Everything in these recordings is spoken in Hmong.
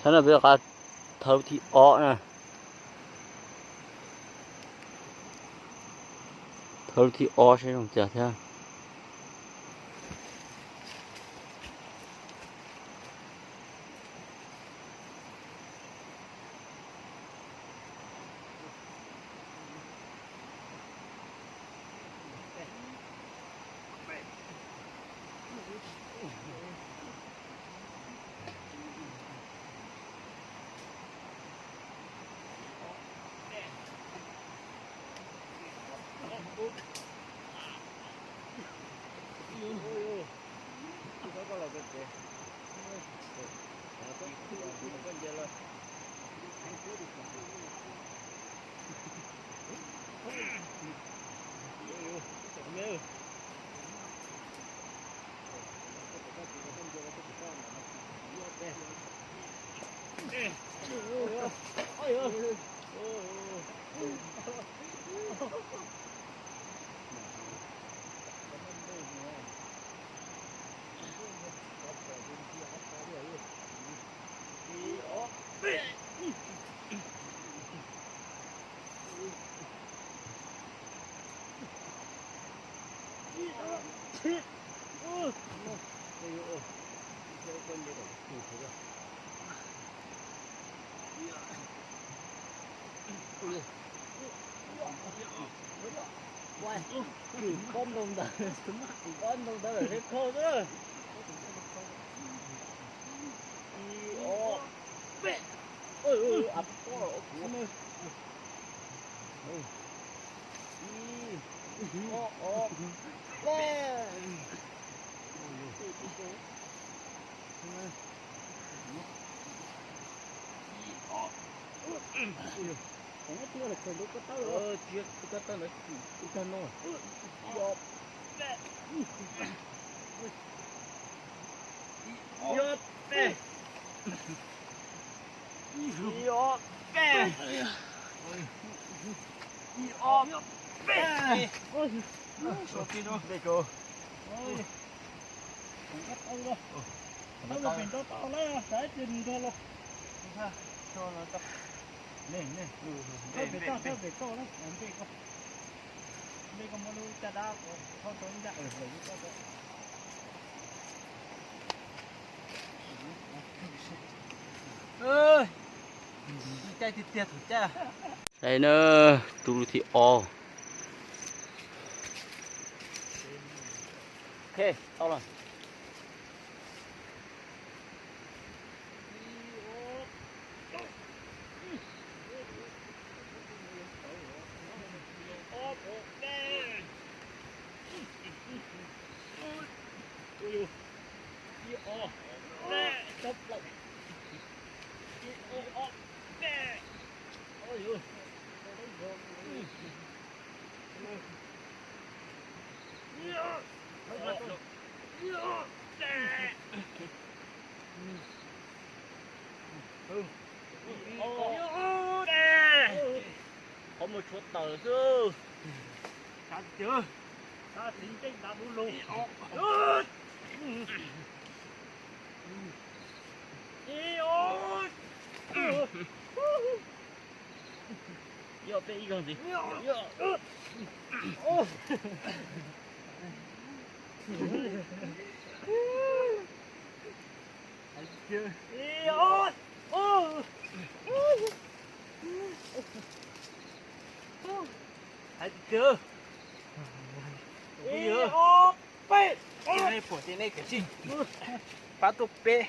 No peb rov qab thawb thib ob na. Thawb thib ob saib zoo cas thiab. Pob ntoo ntawd, pob ntoo ntawd lawm thiab kho xwb. Ib, ob, peb. Ib, ob, ob, peb. Ib, ob. Tus koj tawb ntawd, tus koj tawb ntawd, tus koj tawb no. Ib, ob, peb. Ib, ob, peb. Ib, ob, peb. Ib, ob, peb. Ntej ko. Tawb los pem nrov tau lawm, xav ib pliag nws nrog los. Thawb pem toj, thawb pem toj na, ntej ko. Ntej ko muab lub caj dab ko thauj rau ib ncaj lawm lub toj ko. Caij tiag tiag thaum caij. Saib na, tus lub thib ob. Ok, tau lawm. Qhov muag tshuav tawm xwb. Xav txiv, xav txiv ncej ntav lub lug. Ib, ob, peb, ib zaug ntxiv. Ib, ob, hais tias, ib, ob, peb. Pom tias nej kav tsij pab tuaj peb.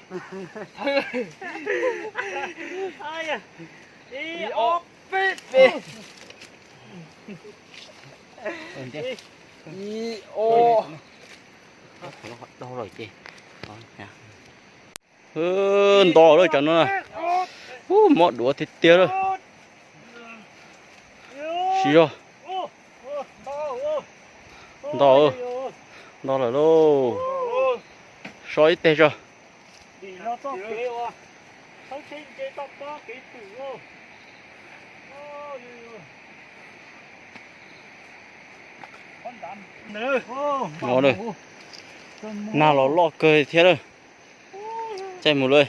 Ib, ob, peb, peb. Ib, ob. Nto lawm cov no. Ub, mob duav tiag tiag lawm. Siv zog. Nto, nto lawm lauj. So ib teg tso. No, nag los loj kawg thiab lawm. Caij mus lawm.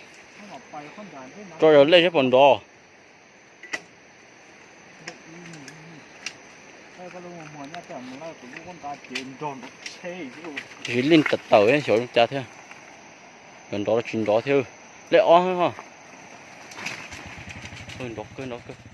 Rau yog lej seb puas nrov. Tab sis lej tawm tawm xyov zoo cas thiab. Yog nrov los tsis nrov thiab. Lej ob ho. Nrov kawg nrov kawg.